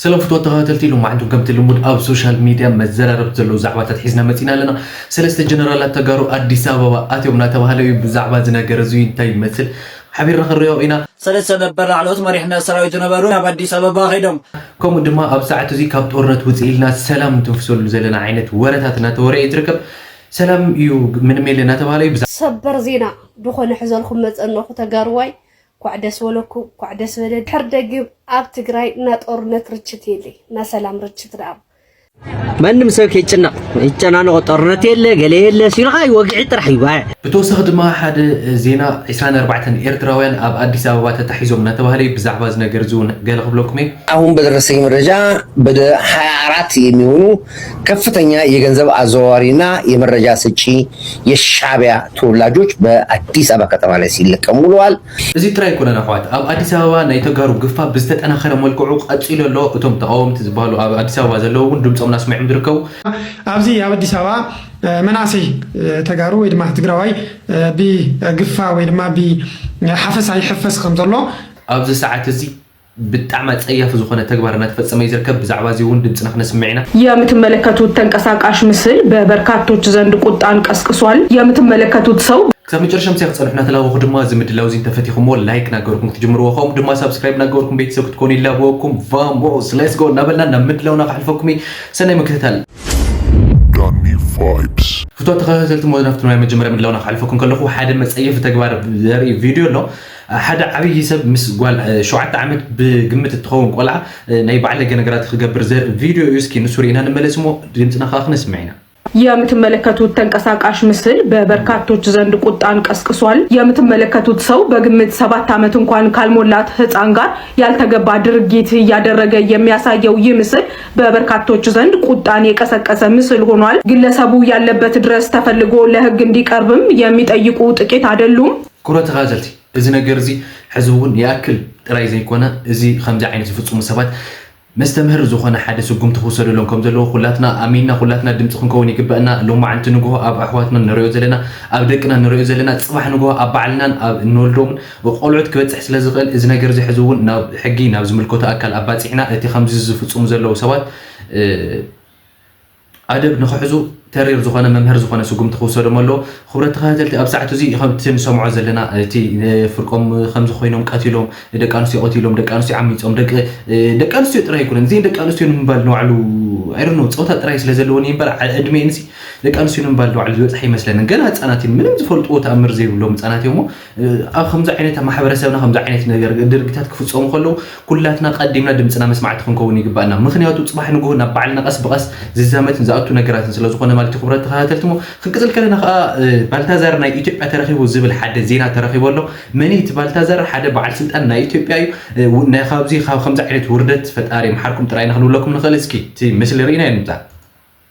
ሰላም ፍትወት ተኸታተልቲ፣ ሎማዓንቱም ከምቲ ልሙድ ኣብ ሶሻል ሚድያ መዘራረብቲ ዘለዉ ዛዕባታት ሒዝና መፂና ኣለና። ሰለስተ ጀነራላት ተጋሩ ኣዲስ ኣበባ ኣትዮም እናተባህለ እዩ። ብዛዕባ እዚ ነገር እዚ እንታይ ይመስል ሓቢርና ክንሪኦ ኢና። ሰለስተ ነበር ላዕለዎት መሪሕነት ሰራዊት ዝነበሩ ናብ ኣዲስ ኣበባ ከይዶም። ከምኡ ድማ ኣብ ሰዓት እዚ ካብ ጦርነት ውፅእ ኢልና ሰላም እንትንፍሰሉ ዘለና ዓይነት ወረታት እናተወረ እዩ ዝርከብ። ሰላም እዩ ምንም የለ እናተባህለ እዩ። ብዛ- ሰበር ዜና ዝኾነ ሕዘልኩም መፀ ኣለኹ ተጋሩዋይ። ኳዕ ደስ በለኩም፣ ኳዕ ደስ በለ። ድሕር ደግም ኣብ ትግራይ እና ጦርነት ርችት የለ እና ሰላም ርችት ደኣ ማንም ሰብ ከይጭነቕ ይጨናነቕ። ጦርነት የለ ገለ የለ ሲልኻ ወግዒ ጥራሕ እዩ። ኣይ ብተወሳኺ ድማ ሓደ ዜና ዒስራን ኣርባዕተን ኤርትራውያን ኣብ ኣዲስ ኣበባ ተታሒዞም እናተባህለ እዩ። ብዛዕባ እዚ ነገር እዚ እውን ገለ ክብለኩም እየ። አሁን በደረሰኝ መረጃ ወደ ሃያ አራት የሚሆኑ ከፍተኛ የገንዘብ አዘዋዋሪና የመረጃ ሰጪ የሻዕቢያ ተወላጆች በአዲስ አበባ ከተማ ላይ ሲለቀሙ ውለዋል። እዚ ጥራይ ኣይኮነን ኣሕዋት፣ ኣብ ኣዲስ ኣበባ ናይ ተጋሩ ግፋ ብዝተጠናኸረ መልክዑ ቀፂሉ ኣሎ። እቶም ተቃወምቲ ዝበሃሉ ኣብ ኣዲስ ኣበባ ዘለዉ እውን ድምፆም እናስምዑ ዝርከቡ። ኣብዚ ኣብ ኣዲስ ኣበባ መናእሰይ ተጋሩ ወይ ድማ ትግራዋይ ብግፋ ወይ ድማ ብሓፈሳ ይሕፈስ ከም ዘሎ ኣብዚ ሰዓት እዚ ብጣዕሚ ኣፀያፊ ዝኾነ ተግባር እናተፈፀመ እዩ ዝርከብ። ብዛዕባ እዚ እውን ድምፅና ክነስምዕ ኢና። የምትመለከቱት ተንቀሳቃሽ ምስል በበርካቶች ዘንድ ቁጣን ቀስቅሷል። የምትመለከቱት ሰው ክሳብ መጨረሻ ምሳይ ክፀንሑ እናተላበኹ ድማ እዚ ምድላው እዚ እንተፈቲኹምዎ ላይክ እናገበርኩም ክትጅምርዎ ከምኡ ድማ ሳብስክራይብ እናገበርኩም ቤተሰብ ክትኮኑ ይላበወኩም። ቫሞስ ሌትስ ጎ እናበልና ናብ ምድላውና ከሕልፈኩም እየ። ሰናይ ምክትታል። Danny Vibes. ፍትዋ ተኸታተልቲ ሞ ናብቲ ናይ መጀመርያ ምድላውና ከሕልፈኩም ከለኹ ሓደ መፀየፊ ተግባር ዘርኢ ቪድዮ ኣሎ። ሓደ ዓብዪ ሰብ ምስ ጓል ሸውዓተ ዓመት ብግምት እትኸውን ቆልዓ ናይ ባዕለገ ነገራት ክገብር ዘርኢ ቪድዮ እዩ። እስኪ ንሱ ርኢና ንመለስ እሞ ድምፅና ከዓ ክነስምዕ ኢና። የምትመለከቱት ተንቀሳቃሽ ምስል በበርካቶች ዘንድ ቁጣን ቀስቅሷል። የምትመለከቱት ሰው በግምት ሰባት ዓመት እንኳን ካልሞላት ህፃን ጋር ያልተገባ ድርጊት እያደረገ የሚያሳየው ይህ ምስል በበርካቶች ዘንድ ቁጣን የቀሰቀሰ ምስል ሆኗል። ግለሰቡ ያለበት ድረስ ተፈልጎ ለህግ እንዲቀርብም የሚጠይቁ ጥቂት አይደሉም። ክቡራት ተኸታተልቲ፣ እዚ ነገር እዚ ሕዚ እውን ይኣክል ጥራይ ዘይኮነ፣ እዚ ከምዚ ዓይነት ዝፍፅሙ ሰባት መስተምህር ዝኾነ ሓደ ስጉምቲ ክውሰደሎም ከም ዘለዎ ኩላትና ኣሚንና፣ ኩላትና ድምፂ ክንከውን ይግበአና። ሎማዓንቲ ንግሆ ኣብ ኣሕዋትና ንሪኦ ዘለና፣ ኣብ ደቅና ንሪኦ ዘለና፣ ፅባሕ ንግሆ ኣብ ባዕልናን ኣብ እንወልዶምን ቆልዑት ክበፅሕ ስለ ዝኽእል፣ እዚ ነገር እዚ ሕዚ እውን ናብ ሕጊ፣ ናብ ዝምልከቶ ኣካል ኣባፂሕና፣ እቲ ከምዚ ዝፍፅሙ ዘለዉ ሰባት ኣደብ ንኽሕዙ ተሪር ዝኾነ መምሀር ዝኾነ ስጉምቲ ክውሰዶም ኣለዎ። ክቡራት ተኸታተልቲ፣ ኣብ ሰዓት እዚ ከምቲ ንሰምዖ ዘለና እቲ ፍርቆም ከምዚ ኮይኖም ቀቲሎም፣ ደቂ ኣንስትዮ ቀቲሎም፣ ደቂ ኣንስትዮ ዓሚፆም፣ ደቂ ደቂ ኣንስትዮ ጥራይ ኣይኮነን፣ እዚን ደቂ ኣንስትዮ ንምባል ንባዕሉ ኣይደኖ ፀወታ ጥራይ ስለ ዘለዎን እዩ እምበር ዓ- ዕድሜን ሲ ደቂ ኣንስትዮ ንምባል ንባዕሉ ዝበፅሐ ይመስለንን። ገና ህፃናት እዮም፣ ምንም ዝፈልጥዎ ተኣምር ዘይብሎም ህፃናት እዮም። ኣብ ከምዚ ዓይነት ኣብ ማሕበረሰብና ከምዚ ዓይነት ነገር ድርጊታት ክፍፀሙ ከለዉ ኩላትና ቀዲምና ድምፅና መስማዕቲ ክንከውን ይግባእና። ምኽንያቱ ፅባሕ ንግሆ ናብ ባዕልና ቀስ ብቐስ ዝዛመትን ዝኣቱ ነገራትን ስለ ዝኾነ ማለት እዩ። ክቡራት ተኸታተልቲ፣ እሞ ክንቅፅል ከለና ከዓ ባልታዛር ናይ ኢትዮጵያ ተረኺቡ ዝብል ሓደ ዜና ተረኺቡ ኣሎ። መን እዩ እቲ ባልታዛር? ሓደ በዓል ስልጣን ናይ ኢትዮጵያ እዩ። ው- ናይ ካብዚ ካብ ከምዚ ዓይነት ውርደት ፈጣሪ ይምሓርኩም ጥራይ ኢና ክንብለኩም ንኽእል። እስኪ እቲ ምስሊ ርኢና ንምፃእ።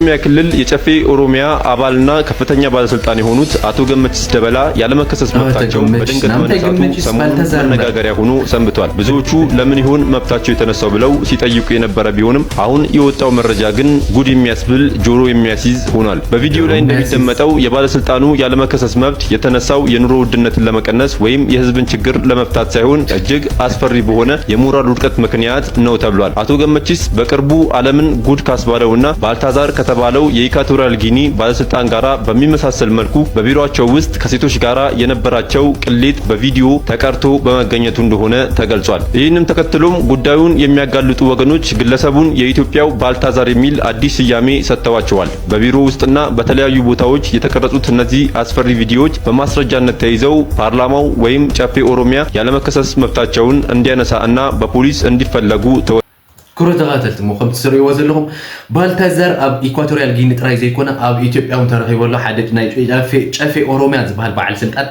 ኦሮሚያ ክልል የጨፌ ኦሮሚያ አባልና ከፍተኛ ባለስልጣን የሆኑት አቶ ገመችስ ደበላ ያለመከሰስ መብታቸው በድንገት መነሳቱ ሰሞኑን መነጋገሪያ ሆኖ ሰንብቷል። ብዙዎቹ ለምን ይሆን መብታቸው የተነሳው ብለው ሲጠይቁ የነበረ ቢሆንም አሁን የወጣው መረጃ ግን ጉድ የሚያስብል ጆሮ የሚያስይዝ ሆኗል። በቪዲዮ ላይ እንደሚደመጠው የባለስልጣኑ ያለመከሰስ መብት የተነሳው የኑሮ ውድነትን ለመቀነስ ወይም የህዝብን ችግር ለመፍታት ሳይሆን እጅግ አስፈሪ በሆነ የሞራል ውድቀት ምክንያት ነው ተብሏል። አቶ ገመችስ በቅርቡ ዓለምን ጉድ ካስባለውና ባልታዛር ከተባለው የኢኳቶሪያል ጊኒ ባለስልጣን ጋራ በሚመሳሰል መልኩ በቢሮአቸው ውስጥ ከሴቶች ጋራ የነበራቸው ቅሌት በቪዲዮ ተቀርቶ በመገኘቱ እንደሆነ ተገልጿል። ይህንም ተከትሎም ጉዳዩን የሚያጋልጡ ወገኖች ግለሰቡን የኢትዮጵያው ባልታዛር የሚል አዲስ ስያሜ ሰጥተዋቸዋል። በቢሮ ውስጥና በተለያዩ ቦታዎች የተቀረጹት እነዚህ አስፈሪ ቪዲዮዎች በማስረጃነት ተይዘው ፓርላማው ወይም ጨፌ ኦሮሚያ ያለመከሰስ መብታቸውን እንዲያነሳ እና በፖሊስ እንዲፈለጉ ተወ- ክቡራት ተኸታተልቲ፣ እሞ ከምቲ ትርእይዎ ዘለኹም ባልታዛር ኣብ ኢኳቶሪያል ጊኒ ጥራይ ዘይኮነ ኣብ ኢትዮጵያ እውን ተረኺቡ ኣሎ። ሓደ ናይ ጨፌ ጨፌ ኦሮሚያ ዝበሃል በዓል ስልጣን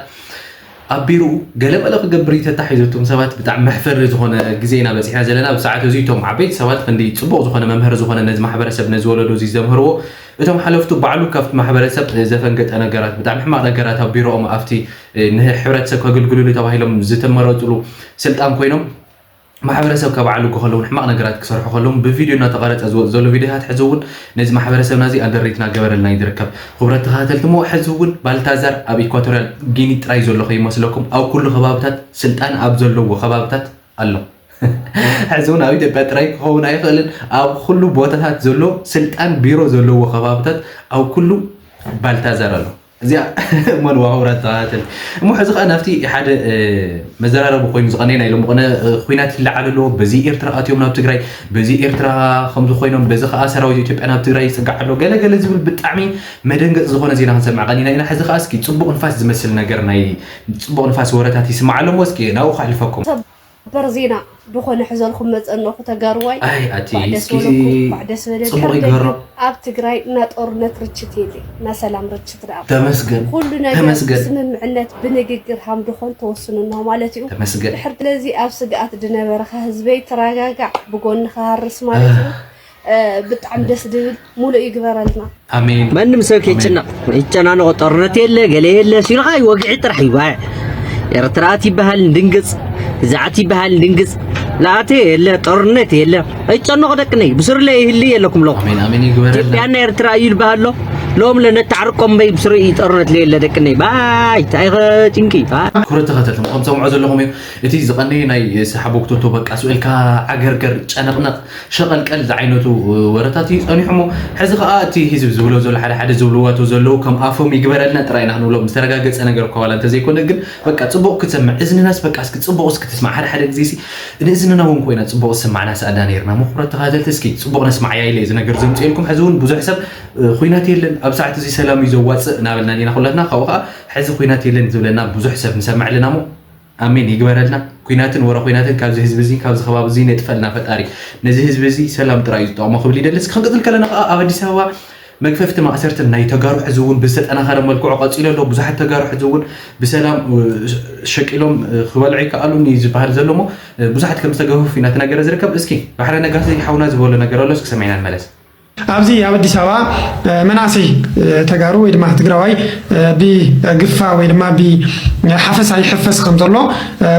ኣብ ቢሮኡ ገለመለ ክገብር እዩ ተታሒዙ። እቶም ሰባት ብጣዕሚ መሕፈሪ ዝኾነ ግዜ ኢና በፂሕና ዘለና። ኣብ ሰዓት እዚ እቶም ዓበይቲ ሰባት ክንዲ ፅቡቕ ዝኾነ መምህር ዝኾነ ነዚ ማሕበረሰብ ነዚ ወለዶ እዚ ዘምህርዎ እቶም ሓለፍቱ ባዕሉ ካብቲ ማሕበረሰብ ዘፈንገጠ ነገራት ብጣዕሚ ሕማቕ ነገራት ኣብ ቢሮኦም ኣብቲ ንሕብረተሰብ ከገልግሉሉ ተባሂሎም ዝተመረፅሉ ስልጣን ኮይኖም ማሕበረሰብ ከባዕልጉ ከለውን ሕማቕ ነገራት ክሰርሑ ከለውን ብቪድዮ እናተቐረፀ ዝወፅ ዘሎ ቪድዮታት ሕዚ እውን ነዚ ማሕበረሰብና እዚ ኣደሬት እናገበረልና እዩ ዝርከብ። ክቡራት ተኸታተልቲ እሞ ሕዚ እውን ባልታዛር ኣብ ኢኳቶሪያል ጊኒ ጥራይ ዘሎ ከይመስለኩም ኣብ ኩሉ ከባብታት ስልጣን ኣብ ዘለዎ ከባብታት ኣሎ። ሕዚ እውን ኣብ ኢትዮጵያ ጥራይ ክኸውን ኣይኽእልን። ኣብ ኩሉ ቦታታት ዘሎ ስልጣን ቢሮ ዘለዎ ከባብታት ኣብ ኩሉ ባልታዛር ኣሎ። እዚኣ እሞ ንዋህውራት ተኸታተል። እሞ ሕዚ ከኣ ናብቲ ሓደ መዘራረቢ ኮይኑ ዝቐነየና ኢሎም፣ ኾነ ኩናት ይለዓል ኣሎ። በዚ ኤርትራ ኣትዮም ናብ ትግራይ፣ በዚ ኤርትራ ከምዚ ኮይኖም፣ በዚ ከኣ ሰራዊት ኢትዮጵያ ናብ ትግራይ ይጽጋዕ ኣሎ፣ ገለ ገለ ዝብል ብጣዕሚ መደንገጽ ዝኾነ ዜና ክንሰምዕ ቀኒና ኢና። ሕዚ ከኣ እስኪ ጽቡቕ ንፋስ ዝመስል ነገር፣ ናይ ጽቡቕ ንፋስ ወረታት ይስማዕ ኣሎ እሞ እስኪ ናብኡ ከሕልፈኩም። ሰበር ዜና ብኾነ ሕዘልኩም መፀ ኣለኹ ተጋሩዋይ። ኣይ ኣቲ እንኳዕ ደስ እስኪ በለኩም፣ እንኳዕ ደስ በለካ። ጽቡቕ ደቂ ይግበሮ። ኣብ ትግራይ እና ጦርነት ርችት የለ እና ሰላም ርችት ደኣ ተመስገን ኩሉ ነገር ተመስገን ብስምምዕነት ብንግግር ሃምድኾን ተወስኑ ነው ማለት እዩ። ተመስገን። ድሕር ስለዚ ኣብ ስግኣት ድነበረኻ ህዝበይ ተረጋጋዕ፣ ብጎኒ ክሃርስ ማለት እዩ። እ፣ ብጣዕሚ ደስ ድብል ሙሉእ ይግበረልና። ኣሜን። ማንም ሰብ ከይጭነቕ ይጨናነቆ ጦርነት የለ ገለ የለ ሲሉኻ ወግዒ ጥራሕ እዩ። ባዕ ኤርትራ ኣት ይበሃል እንድንግፅ፣ ግዛዓት ይበሃል እንድንግፅ። ለኣተ የለ ጦርነት የለ ኣይጨነቑ ደቅነይ ብስሩ ለይህሊ የለኩም ለኹ ኣሜን ኣሜን ይግበረልና። ኢትዮጵያና ኤርትራ እዩ ዝበሃል ኣሎ። ሎም ለነተዓርቆም በይ ብስሩ እዩ ጦርነት ለየለ ደቅነይ ባይ እንታይ ኸ ጭንቂ ባይ ክብረት ተኸተልኩም ከም ሰምዖ ዘለኹም እዩ። እቲ ዝቐነየ ናይ ሰሓቦ ክቶቶ በቃ ስእልካ ዓገርገር ጨነቕነቕ ሸቐልቀል ዝዓይነቱ ወረታት እዩ ጸኒሑ እሞ ሕዚ ከኣ እቲ ህዝቢ ዝብሎ ዘሎ ሓደ ሓደ ዝብልዋቶ ዘለዉ ከም ኣፎም ይግበረልና ጥራይ ኢና ክንብሎም ዝተረጋገጸ ነገር እኳ ዋላ እንተዘይኮነ ግን በቃ ጽቡቕ ክትሰምዕ እዝንናስ በቃ እስኪ ጽቡቕ እስኪ ትስማዕ ሓደ ሓደ ግዜ ሲ ንእዝንና እውን ኮይና ጽቡቕ ዝስማዕና ሰኣልና ነይርና እሞ ክብረት ተኸታተልቲ እስኪ ጽቡቕ ነስማዕ ያይለ እዚ ነገር ዘምጽኤልኩም ሕዚ እውን ብዙሕ ሰብ እ፣ ኹናት የለን ኣብ ሰዓት እዚ ሰላም እዩ ዘዋጽእ እናበልና ኢና ኩላትና ካብኡ ከኣ ሕዚ ኹናት የለን ዝብለና ብዙሕ ሰብ ንሰምዕ ኣለና እሞ ኣሜን ይግበረልና። ኲናትን ወረ ኲናትን ካብዚ ህዝቢ እዚ ካብዚ ከባቢ እዚ ነጥፈልና ፈጣሪ። ነዚ ህዝቢ እዚ ሰላም ጥራይ እዩ ዝጠቕሞ ክብል ይደሊ። እስኪ ክንቅጽል ከለና ከኣ ኣብ ኣዲስ ኣበባ መግፈፍቲ ማእሰርትን ናይ ተጋሩ ሕዚ እውን ብዝተጠናኸረ መልክዑ ቀጺሉ ኣሎ። ብዙሓት ተጋሩ ሕዚ እውን ብሰላም እ፣ ሸቂሎም እ፣ ክበልዑ ይከኣሉን እዩ ዝበሃል ዘሎ እሞ እ፣ ብዙሓት ከም ዝተገፈፉ ኢና እቲ ነገረ ዝርከብ። እስኪ ባሕረ ነጋሲ ሓውና ዝበሎ ነገር ኣሎ እስኪ ሰሚዕና ንመለስ። ኣብዚ ኣብ ኣዲስ ኣበባ መናእሰይ ተጋሩ ወይ ድማ ትግራዋይ ብግፋ ወይ ድማ ብሓፈሳ ይሕፈስ ከም ዘሎ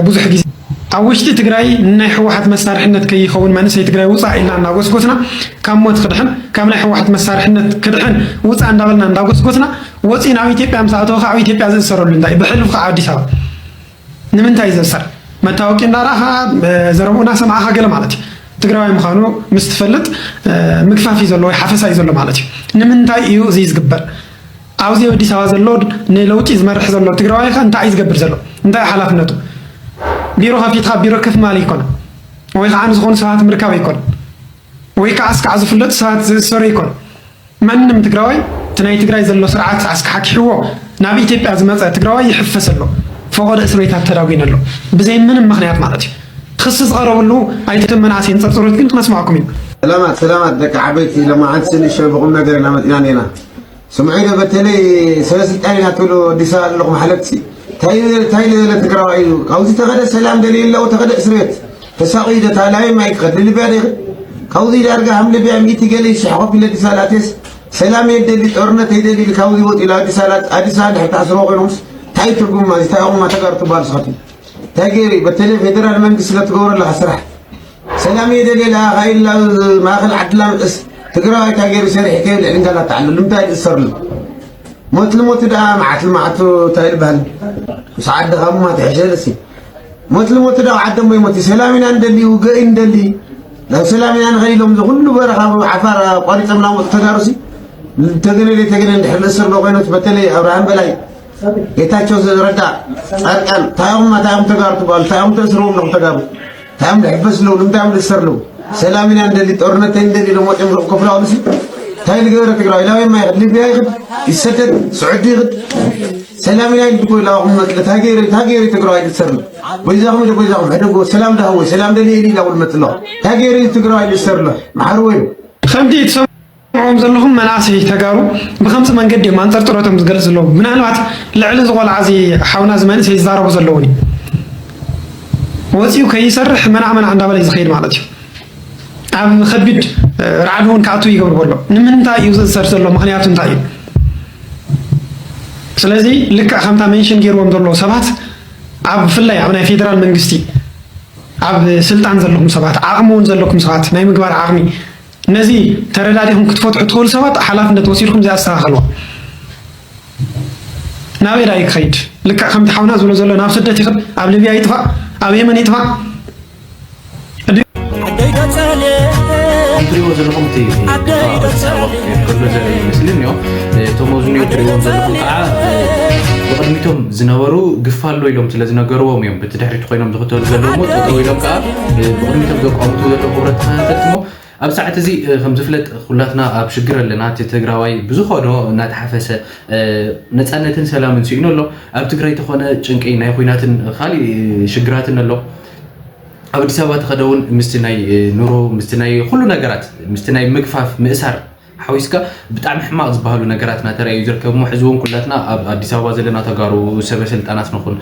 ብዙሕ ግዜ ኣብ ውሽጢ ትግራይ ናይ ህወሓት መሳርሕነት ከይኸውን መንእሰይ ትግራይ ውፃእ ኢልና እናጎስጎስና ካብ ሞት ክድሕን ካብ ናይ ህወሓት መሳርሕነት ክድሕን ውፃእ እንዳበልና እንዳጎስጎስና ወፂኡ ናብ ኢትዮጵያ ምስ ኣተወ ከዓ ኣብ ኢትዮጵያ ዝእሰረሉ እንታይ ብሕሉፍ ከዓ ኣዲስ ኣበባ ንምንታይ ዘሰር መታወቂ እንዳረኣኻ ዘረብኡ እናሰማዕኻ ገለ ማለት እዩ ትግራዋይ ምዃኑ ምስ ትፈልጥ ምግፋፍ እዩ ዘሎ ወይ ሓፈሳ እዩ ዘሎ ማለት እዩ ንምንታይ እዩ እዚ ዝግበር ኣብዚ ኣብ ኣዲስ ኣበባ ዘሎ ንለውጢ ዝመርሕ ዘሎ ትግራዋይ ከ እንታይ እዩ ዝገብር ዘሎ እንታይ ሓላፍነቱ ቢሮ ከፊትካ ቢሮ ከፍ ማል ይኮን ወይ ከዓ ንዝኾኑ ሰባት ምርካብ ይኮን ወይ ከዓ እስካዕ ዝፍለጡ ሰባት ዝእሰሩ ይኮን ማንም ትግራዋይ እቲ ናይ ትግራይ ዘሎ ስርዓት ኣስካሓኪሕዎ ናብ ኢትዮጵያ ዝመፀ ትግራዋይ ይሕፈስ ኣሎ ፈቆዶ እስር ቤታት ተዳጒኑ ኣሎ ብዘይ ምንም ምክንያት ማለት እዩ ክሲ ዝቐረብሉ ኣይትም መናእሰይ ንፀርፅሮት ግን ክነስማዕኩም እዩ ሰላማት ሰላማት ደቂ ዓበይቲ ለማዓንቲ ንእሽተይ ብቁም ነገር ኢና መፂና ኔና ስምዑ ዶ በተለይ ሰበ ስልጣን ኢና ትብሉ ኣዲስ ኣበባ ኣለኹም ሓለፍቲ እንታይ ዝበለ ትግራዋይ እዩ ካብዚ ተኸደ ሰላም ደልዩ ኣለዉ ተኸደ እስር ቤት ተሳቒዩ ዶ ታላበይ ማይ ክኸድ ንልብያ ዶ ይኽድ ካብዚ ዳርጋ ሃም ልብያ ሚእቲ ገለ ይሽሕ ኮፍ ኢለ ኣዲስ ኣበባ ኣትየስ ሰላም እየ ደሊ ጦርነት እየ ደሊ ኢሉ ካብዚ ወፂኡ ኢሉ ኣዲስ ኣበባ ኣዲስ ኣበባ ድሕር ተኣስርዎ ኮይኖምስ እንታይ ትርጉም እዚ እንታይ ኢኹም ተጋሩ ትበሃሉ ንስኻትኩም እንታይ ገይሩ እዩ በተለይ ፌደራል መንግስቲ ስለ ትገብሮ ኣለኻ ስራሕ ሰላም እየ ደሊ ኢላ ኢላ ማእኸል ዓድላ ምጥስ ትግራዋይ እንታይ ገይሩ ሰሪሑ ከይብል ዕድንጋላ ተዓሉ ንምንታይ ዝእሰርሉ ሞት ልሞት ደኣ መዓት ልመዓቱ እንታይ ልበሃል ምስ ዓድኻ ምማት ይሕሸልሲ ሞት ልሞት ደኣ ዓደሞ ይሞት ሰላም ኢና ንደሊ ውግእ እዩ ንደሊ ናብ ሰላም ኢና ንኸይድ ኢሎም እዚ ኩሉ በረኻ ዓፋር ኣቋሪፆም ናመፁ ተጋሩሲ ተገነ ዘይተገነ እንድሕር ንእስር ዶ ኮይኖስ በተለይ ኣብርሃም በላይ ጌታቸው ረዳ ፃድቃን እንታይ እዮም እንታይ እዮም ተጋሩ ትበሃሉ እንታይ እዮም ተእስርዎም ዶ ተጋሩ እንታይ እዮም ንሕፈስ ኣለዉ ንምንታይ እዮም ንእሰር ኣለዉ ሰላም ኢና ንደሊ ጦርነት ኣይንደሊ ኢሎም ወፂኦም ርኡ ኮፍላ ወልሲ እንታይ ንገበረ ትግራዋይ ናበይ ማ ይኽድ ሊብያ ይኽድ ይሰደድ ስዑዲ ይኽድ ሰላም ኢና ኢሉ ድኮ ኢላ ኣኹም መጥለ እንታይ ገይሩ እንታይ ገይሩ ትግራዋይ ዝሰርሉ በይዛኹም ዶ በይዛኹም ሕደጎ ሰላም ዳህወ ሰላም ደሊ ኢሉ ኢላ ውል መጥሎ እንታይ ገይሩ ትግራዋይ ዝሰርሎ ማሕርወ እዩ ከምቲ ትሰምዖም ዘለኹም መናእሰይ ተጋሩ ብኸምዚ መንገዲ እዮም ኣንጠርጥሮቶም ዝገልፅ ዘለዉ ምናልባት ልዕሊ ዝቆልዓ እዚ ሓውና እዚ መንእሰይ ዝዛረቡ ዘለዉን እዩ ወፂኡ ከይሰርሕ መናዕ መናዕ እንዳበለ እዩ ዝኸይድ ማለት እዩ ኣብ ከቢድ ራዕዲ እውን ክኣቱ ይገብርዎ ኣሎ ንምንታይ እዩ ዝእሰር ዘሎ ምክንያቱ እንታይ እዩ ስለዚ ልክዕ ከምታ ሜንሽን ገይርዎም ዘለዉ ሰባት ኣብ ብፍላይ ኣብ ናይ ፌደራል መንግስቲ ኣብ ስልጣን ዘለኹም ሰባት ዓቕሚ እውን ዘለኩም ሰባት ናይ ምግባር ዓቕሚ ነዚ ተረዳዲኹም ክትፈትሑ ትኽእሉ ሰባት ሓላፍነት ወሲድኩም እዚኣ ኣስተኻኸልዋ ናበይ ዳ ክኸይድ ልክዕ ከምቲ ሓውና ዝብሎ ዘሎ ናብ ስደት ይኽድ ኣብ ሊብያ ይጥፋእ ኣብ የመን ይጥፋእ ትሪእዎ ዘለኹም እቲ ኣዲስ ኣበባ ክሎ ዘርኢ ይመስልን እዮ። እቶም ኣብዚ እኒኦ ትሪእዎም ዘለኹም ከዓ ብቕድሚቶም ዝነበሩ ግፋሎ ኢሎም ስለ ዝነገርዎም እዮም ብቲ ድሕሪት ኮይኖም ዝኽተሉ ዘለዉ እሞ ጠጠው ኢሎም ከዓ ብቕድሚቶም ዘቋምቱ ዘለዉ ክብረት ተኸታተልቲ እሞ ኣብ ሰዓት እዚ ከም ዝፍለጥ ኩላትና ኣብ ሽግር ኣለና። እቲ ትግራዋይ ብዝኾዶ እናተሓፈሰ ነፃነትን ሰላምን ስኢኑ ኣሎ። ኣብ ትግራይ ተኾነ ጭንቂ ናይ ኩናትን ካሊእ ሽግራትን ኣሎ። ኣብ ኣዲስ ኣበባ ተኸደ እውን ምስቲ ናይ ኑሮ ምስቲ ናይ ኩሉ ነገራት ምስቲ ናይ ምግፋፍ ምእሳር ሓዊስካ ብጣዕሚ ሕማቕ ዝበሃሉ ነገራት እናተረኣዩ ዝርከብ እሞ ሕዚ እውን ኩላትና ኣብ ኣዲስ ኣበባ ዘለና ተጋሩ ሰበ ስልጣናት ንኹን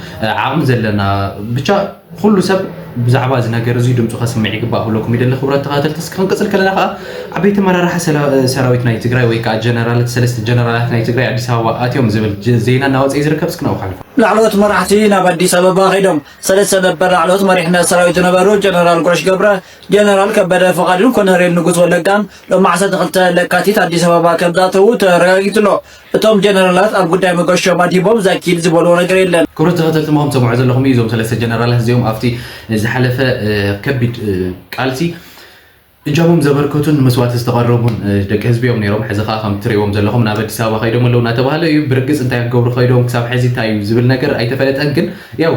ዓቕሚ ዘለና ብቻ ኩሉ ሰብ ብዛዕባ እዚ ነገር እዚ ድምፁ ከስምዕ ይግባእ ክብለኩም ይደሊ። ክቡራት ተኸታተልቲ እስኪ ክንቅፅል ከለና ከዓ ዓበይቲ መራርሓ ሰራዊት ናይ ትግራይ ወይ ከዓ ጀነራላት ሰለስተ ጀነራላት ናይ ትግራይ ኣዲስ ኣበባ ኣትዮም ዝብል ዜና እናወፀ ዝርከብ እስኪ ናብኡ ሓልፎ። ላዕለዎት መራሕቲ ናብ ኣዲስ ኣበባ ከይዶም ሰለስተ ነበር ላዕለዎት መሪሕነት ሰራዊት ዝነበሩ ጀነራል ጎሽ ገብረ ጀነራል ከበደ ፍቓዱን ኮነሬል ንጉስ ወለጋን ሎሚ ዓሰርተ ክልተ ለካቲት ኣዲስ ኣበባ ከምዝኣተዉ ተረጋጊጹ ኣሎ። እቶም ጀነራላት ኣብ ጉዳይ መገሾም ኣድሂቦም ዛኪድ ዝበልዎ ነገር የለን። ክብረት ተኸተልቲ ምኹም ትሰምዑ ዘለኹም እዩ። እዞም ሰለስተ ጀነራላት እዚኦም ኣብቲ ዝሓለፈ ከቢድ ቃልሲ እጃሞም ዘበርከቱን ንመስዋእቲ ዝተቐረቡን ደቂ ህዝቢ እዮም ነይሮም። ሕዚ ከዓ ከም ትሪእዎም ዘለኹም ናብ ኣዲስ ኣበባ ከይዶም ኣለዉ እናተባህለ እዩ። ብርግፅ እንታይ ክገብሩ ከይዶም ክሳብ ሕዚ እንታይ እዩ ዝብል ነገር ኣይተፈለጠን። ግን ያው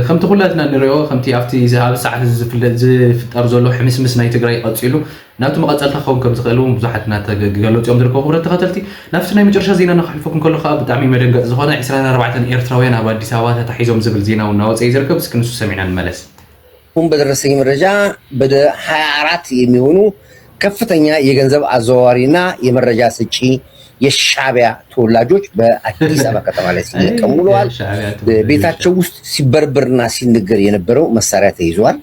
ከምቲ ኩላትና ንሪኦ ከምቲ ኣብቲ ኣብ ሰዓት ዝፍጠር ዘሎ ሕምስምስ ናይ ትግራይ ቀፂሉ ናቱ መቐፀልታ ክኸውን ከም ዝኽእል እውን ብዙሓት እናተገለፁ እዮም ዝርከቡ። ክብረት ተኸተልቲ ናብቲ ናይ መጨረሻ ዜና እናክሕልፈኩም ከሎ ከዓ ብጣዕሚ መደንገፂ ዝኾነ ዕስራን ኣርባዕተን ኤርትራውያን ኣብ ኣዲስ ኣበባ ተታሒዞም ዝብል ዜና እውን እናወፀ እዩ ዝርከብ። እስኪ ንሱ ሰሚዕና ንመለስ። አሁን በደረሰኝ መረጃ ወደ ሃያ አራት የሚሆኑ ከፍተኛ የገንዘብ አዘዋዋሪና የመረጃ ሰጪ የሻቢያ ተወላጆች በአዲስ አበባ ከተማ ላይ ሲለቀሙ ውለዋል። ቤታቸው ውስጥ ሲበርብርና ሲነገር የነበረው መሳሪያ ተይዘዋል።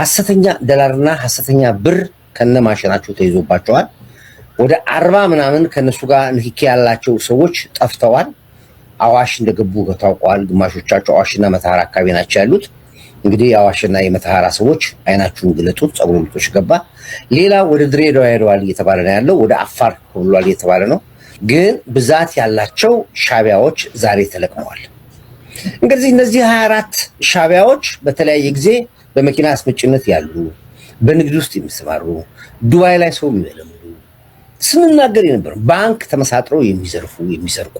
ሐሰተኛ ደላርና ሐሰተኛ ብር ከነ ማሽናቸው ተይዞባቸዋል። ወደ አርባ ምናምን ከነሱ ጋር ንክኪ ያላቸው ሰዎች ጠፍተዋል። አዋሽ እንደገቡ ታውቋል። ግማሾቻቸው አዋሽና መተሃራ አካባቢ ናቸው ያሉት። እንግዲህ የአዋሽና የመተሃራ ሰዎች አይናችሁን ግለጡት፣ ጸጉረ ልጦሽ ገባ። ሌላ ወደ ድሬዳዋ ሄደዋል እየተባለ ነው ያለው፣ ወደ አፋር ኮብሏል እየተባለ ነው። ግን ብዛት ያላቸው ሻቢያዎች ዛሬ ተለቅመዋል። እንግዲህ እነዚህ ሃያ አራት ሻቢያዎች በተለያየ ጊዜ በመኪና አስመጭነት ያሉ፣ በንግድ ውስጥ የሚሰማሩ፣ ዱባይ ላይ ሰው የሚመለምሉ፣ ስንናገር የነበረው ባንክ ተመሳጥረው የሚዘርፉ የሚሰርቁ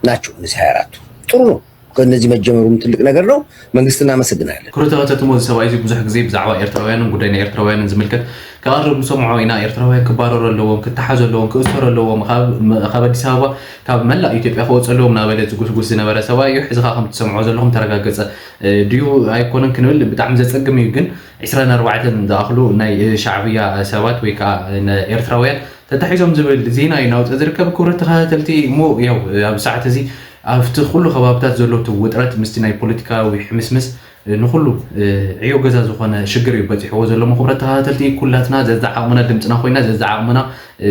ናቸው እነዚህ ሃያ አራቱ። ጥሩ ነው። ከእነዚህ መጀመሩም ትልቅ ነገር ነው። መንግስት እናመሰግናለን። ክብረት ተኸተልቲ እዚ ሰብኣይ እዚ ብዙሕ ግዜ ብዛዕባ ኤርትራውያንን ጉዳይ ናይ ኤርትራውያንን ዝምልከት ክቐርብ ንሰምዖ ኢና። ኤርትራውያን ክባረሩ ኣለዎም፣ ክተሓዙ ኣለዎም፣ ክእሰሩ ኣለዎም፣ ካብ ኣዲስ ኣበባ ካብ መላእ ኢትዮጵያ ክወፁ ኣለዎም እናበለ ዝጉስጉስ ዝነበረ ሰብኣይ እዩ። ሕዚ ከዓ ከም ትሰምዖ ዘለኹም ተረጋገፀ ድዩ ኣይኮነን ክንብል ብጣዕሚ ዘፀግም እዩ። ግን ዕስራን ኣርባዕተን ዝኣኽሉ ናይ ሻዕብያ ሰባት ወይ ከዓ ኤርትራውያን ተታሒዞም ዝብል ዜና እዩ ናውፀ ዝርከብ። ክቡራት ተኸታተልቲ እሞ ያው ኣብ ሰዓት እዚ ኣብቲ ኩሉ ከባብታት ዘሎ እቲ ውጥረት ምስቲ ናይ ፖለቲካዊ ሕምስምስ ንኩሉ ዕዮ ገዛ ዝኾነ ሽግር እዩ በፂሕዎ ዘሎ። ክቡራት ተኸታተልቲ ኩላትና ዘዛዓቕምና ድምፅና ኮይና ዘዛዓቕምና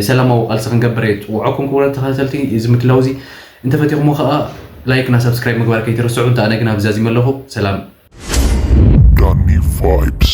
ሰላማዊ ቃልሲ ክንገብር እየ ፅውዖኩም። ክቡራት ተኸታተልቲ እዚ ምድላው እዚ እንተፈቲኹሞ ከዓ ላይክ እና ሳብስክራይብ ምግባር ከይትርስዑ። እንተ ኣነ ግን ኣብዛዚመ ኣለኹ። ሰላም። Danny Vibes.